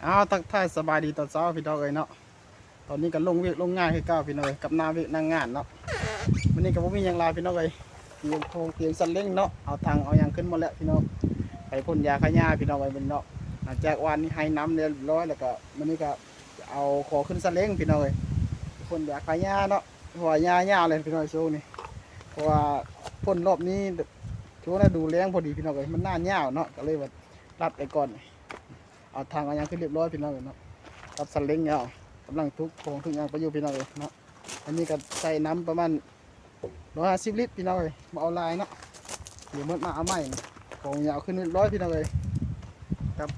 ອ້າວ ທັກທາຍສະບາຍດີຕອນເຊົ້າພີ່ນ້ອງເອີຍເນາະ. ຕອນນີ້ກໍລົງວຽກລົງງານຄືເກົ່າພີ່ນ້ອງເອີຍ ກັບໜ້າວຽກໜ້າງານເນາະ. ມື້ນີ້ກໍບໍ່ມີຫຍັງຫຼາຍພີ່ນ້ອງເອີຍ ກຽມຂອງກຽມສັນເລັງເນາະ ເອົາຖັງເອົາຫຍັງຂຶ້ນໝົດແລ້ວພີ່ນ້ອງ ໄປພົ່ນຢາຂ້າຫຍ້າພີ່ນ້ອງເອີຍມື້ນີ້ເນາະ. ຫຼັງຈາກວານນີ້ໄຮ່ນ້ຳຮຽບຮ້ອຍ ແລ້ວກໍມື້ນີ້ກໍຈະເອົາຂອງຂຶ້ນສັນເລັງພີ່ນ້ອງເອີຍ ພົ່ນຢາຂ້າຫຍ້າເນາະ ເພາະວ່າຫຍ້າຍາວແລ້ວພີ່ນ້ອງເອີຍຊ່ວງນີ້ ເພາະວ່າພົ່ນລອບນີ້ ຊ່ວງລະດູແລ້ງພໍດີພີ່ນ້ອງເອີຍ ມັນໜ້າໜາວເນາະ ກໍເລີຍວ່າລັດໄປກ່ອນ. ເອົາຖັງເອົາຫຍັງຂຶ້ນຮຽບຮ້ອຍພີ່ນ້ອງເອີຍເນາະ ກັບສັນເລັງແລ້ວ ກຳລັງທຸກຂອງທຸກຫຍັງໄປຢູ່ພີ່ນ້ອງເອີຍເນາະ. ອັນນີ້ກໍໃສ່ນ້ຳປະມານຮ້ອຍຫ້າສິບລິດພີ່ນ້ອງເອີຍ ບໍ່ເອົາຫຼາຍເນາະ ດຽວໝົດມາເອົາໃໝ່. ຂອງເອົາຂຶ້ນຮຽບຮ້ອຍພີ່ນ້ອງເອີຍ ກັບ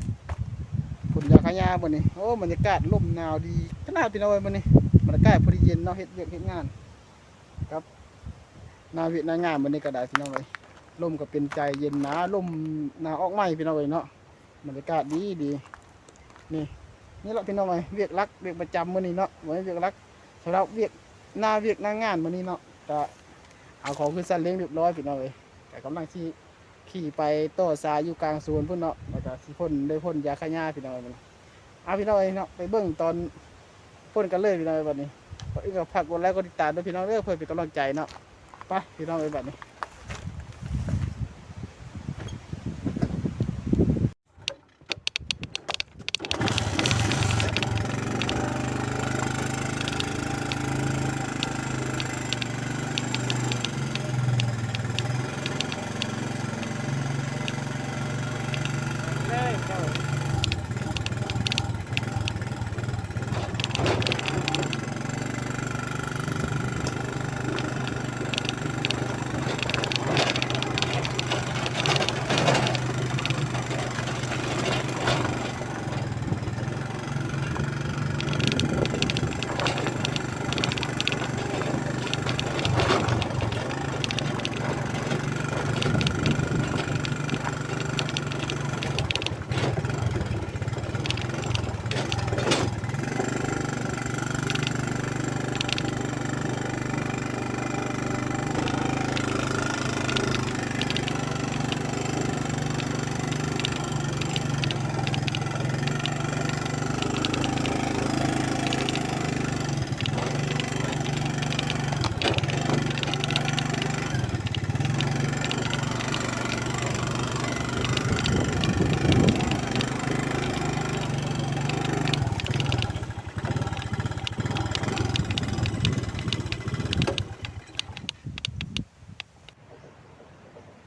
ຜົນຢາຂ້າຫຍ້າມື້ນີ້. ໂອ້ ບັນຍາກາດລົມໜາວດີຂະໜາດພີ່ນ້ອງເອີຍມື້ນີ້ ບັນຍາກາດພໍດີເຢັນເນາະ ເຮັດວຽກເຮັດງານ ກັບໜ້າວຽກໜ້າງານມື້ນີ້ກໍໄດ້ພີ່ນ້ອງເອີຍ. ລົມກໍເປັນໃຈເຢັນໜາວ ລົມໜາວອອກໃໝ່ພີ່ນ້ອງເອີຍເນາະ. ບັນຍາກາດດີດີ ນີ້ ນີ້ລະພີ່ນ້ອງເອີຍ ວຽກຫຼັກ ວຽກປະຈຳມື້ນີ້ເນາະ ບໍ່ແມ່ນວຽກຫຼັກ ສຳລັບວຽກໜ້າວຽກໜ້າງານມື້ນີ້ເນາະ ກະເອົາຂອງຂຶ້ນສັນເລັງຮຽບຮ້ອຍພີ່ນ້ອງເອີຍ ກະກຳລັງຊິຂີ່ໄປຕໍ່ສາຍຢູ່ກາງສວນພຸ້ນເນາະ ແລ້ວກະຊິພົ່ນ ໄດ້ພົ່ນຢາຂ້າຫຍ້າພີ່ນ້ອງເອີຍ. ເອົາພີ່ນ້ອງເອີຍເນາະ ໄປເບິ່ງຕອນ ພົ່ນກັນເລີຍພີ່ນ້ອງເອີຍບັດນີ້. ກ່ອນອື່ນກໍຝາກກົດໄລຄ໌ ກົດຕິດຕາມເດີພີ່ນ້ອງເດີ ເພື່ອເປັນກຳລັງໃຈເນາະ. ໄປພີ່ນ້ອງເອີຍບັດນີ້.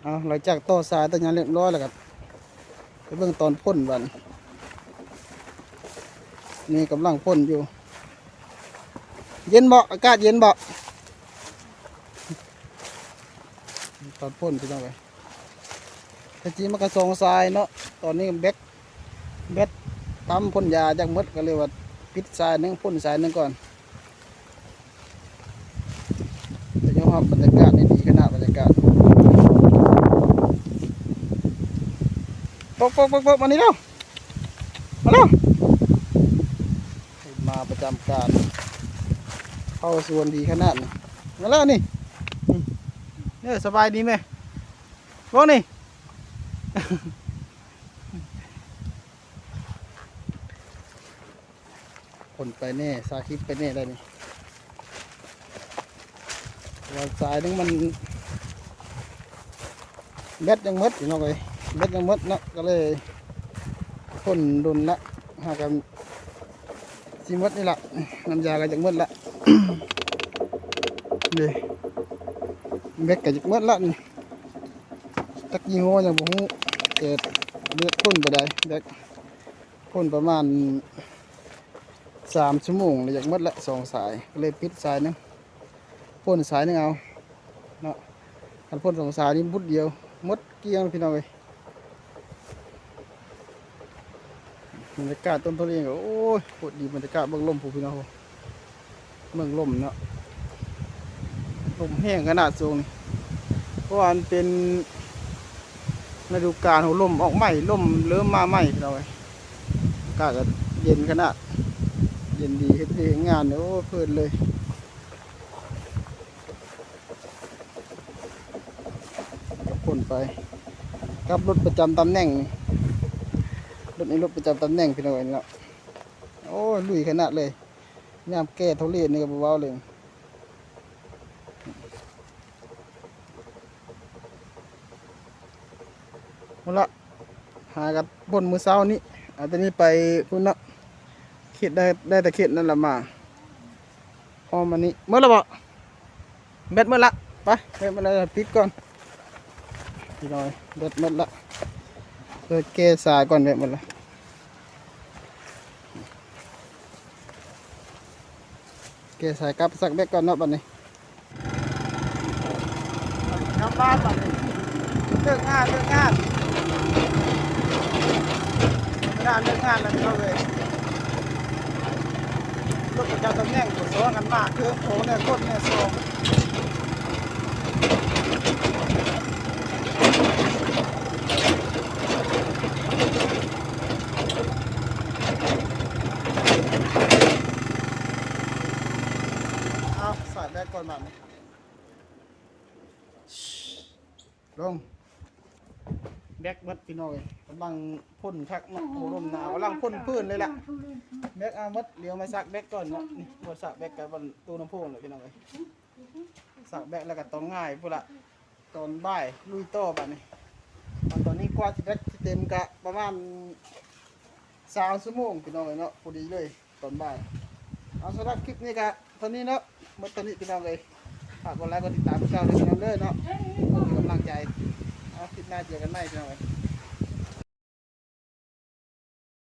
ເອົາ ຫຼັງຈາກຕໍ່ສາຍຕໍ່ຫຍັງຮຽບຮ້ອຍແລ້ວກໍໄປເບິ່ງຕອນພົ່ນບັດ ນີ້ກຳລັງພົ່ນຢູ່. ເຢັນບໍ່? ອາກາດເຢັນບໍ່? ຕອນພົ່ນພີ່ນ້ອງເອີຍ ແທ້ຈິງມັນກໍສອງສາຍເນາະ. ຕອນນີ້ແບັດ ແບັດປ້ຳພົ່ນຢາຢາກໝົດ ກໍເລີຍວ່າປິດສາຍໜຶ່ງ ພົ່ນສາຍໜຶ່ງກ່ອນ. ແຕ່ຍອມຮັບບັນຍາກາດນີ້ດີຂະໜາດ ບັນຍາກາດ. ປົກໆໆໆ ມານີ້ເນາະ ມາເນາະ. ມາປະຈຳການ ເຂົ້າສວນດີຂະໜາດນີ້ ມາແລ້ວນີ້. ເອີ ສະບາຍດີແມ່ ພວກນີ້ ພົ່ນໄປແດ່ ສາທິດໄປແດ່ໄດ໋ນີ້. ວ່າສາຍໜຶ່ງມັນ ແບັດຍັງໝົດພີ່ນ້ອງເອີຍ ແບັດຍັງໝົດເນາະ ກໍເລີຍພົ່ນດົນລະ ຫາກະຊິໝົດນີ້ລະ ນ້ຳຢາກໍຢາກໝົດລະ. ເດ້ ແບັດກໍຢາກໝົດລະນີ້ ຈັກຍີ່ຫໍ້ຫຍັງບໍ່ຮູ້ ແຕ່ເລືອກພົ່ນໄປໄດ້ ແບັດ ພົ່ນປະມານສາມຊົ່ວໂມງແລ້ວ ຢາກໝົດລະສອງສາຍ ກໍເລີຍປິດສາຍໜຶ່ງ ພົ່ນສາຍໜຶ່ງເອົາເນາະ. ຄັນພົ່ນສອງສາຍນີ້ບຸດດຽວໝົດກ້ຽງພີ່ນ້ອງເອີຍ. ບັນຍາກາດຕົ້ນທຸລຽນກໍ ໂອ້ຍ ໂຄດດີ ບັນຍາກາດເບິ່ງລົມພຸ້ນພີ່ນ້ອງ. ເມືອງລົມເນາະ ລົມແຮງຂະໜາດຊ່ວງນີ້ ເພາະວ່າມັນເປັນລະດູການຂອງລົມອອກໃໝ່ ລົມເລີ່ມມາໃໝ່ພີ່ນ້ອງເອີຍ. ອາກາດກໍເຢັນຂະໜາດ ເຢັນດີ ເຮັດວຽກເຮັດງານນີ້ ໂອ້ ເພີນເລີຍ. ກັບພົ່ນໄປ ກັບລົດປະຈຳຕຳແໜ່ງ ລົດນີ້ລົດປະຈຳຕຳແໜ່ງພີ່ນ້ອງເອີຍເນາະ. ໂອ້ຍ ລຸຍຂະໜາດເລີຍ. ຍາມແກ່ໂທເລດນີ້ກໍບໍ່ເວົ້າເລີຍ. ພຸ້ນລະ ຫາກັນພົ້ນມື້ເຊົ້ານີ້ ເອົາແຕ່ນີ້ໄປພຸ້ນເນາະ. ເຂດໄດ້ ໄດ້ແຕ່ເຂດນັ້ນລະມາ. ອ້ອມອັນນີ້ ໝົດແລ້ວບໍ່? ແບັດໝົດລະ. ໄປ ແບັດໝົດລະ ປິດກ່ອນ. ພີ່ນ້ອງ ແບັດໝົດລະ. ເປີດແກ້ສາຍກ່ອນ. ແບັດໝົດລະ. ແກ້ສາຍກັບ ຊັກແບັດກ່ອນເນາະບັດນີ້. ກັບບ້ານບັດນີ້ ເລີກງານ ເລີກງານ ເວລາເລີກງານແລ້ວພີ່ນ້ອງເອີຍ. ລົດປະຈຳຕຳແໜ່ງກໍຊ້ອນກັນມາ ເຄື່ອງຂອງແດ່ ຄົນແດ່ ສອງ. ເອົາ ສາຍແບັດກ່ອນບັດນີ້. ລົງ ແບັດໝົດພີ່ນ້ອງເອີຍ. ກຳລັງພົ້ນຄັກເນາະ. ໂອ້ ລົມໜາວ ກຳລັງພົ້ນພື້ນເລີຍລະ. ແບັດເອົາໝົດ. ດຽວມາຊັກແບັດກ່ອນເນາະ. ນີ້ ບໍ່ຊັກແບັດກໍບັນຕູ້ລຳໂພງແຫຼະພີ່ນ້ອງເອີຍ. ຊັກແບັດແລ້ວກໍຕອນງາຍພຸ້ນລະ. ຕອນບ່າຍລຸຍຕໍ່ບັດນີ້. ຕອນນີ້ກວ່າຊິແບັດຊິເຕັມກະປະມານຊາວຊົ່ວໂມງພີ່ນ້ອງເອີຍເນາະ. ພໍດີເລີຍຕອນບ່າຍ. ເອົາ ສຳລັບຄລິບນີ້ກະເທົ່ານີ້ເນາະ. ໝົດເທົ່ານີ້ພີ່ນ້ອງເອີຍ. ຝາກກົດໄລກົດຕິດຕາມພວກເຮົາເດີພີ່ນ້ອງເດີເນາະ ເພື່ອເປັນກຳລັງໃຈ. ເອົາ ຄລິບໜ້າເຈີກັນໃໝ່ພີ່ນ້ອງເອີຍ.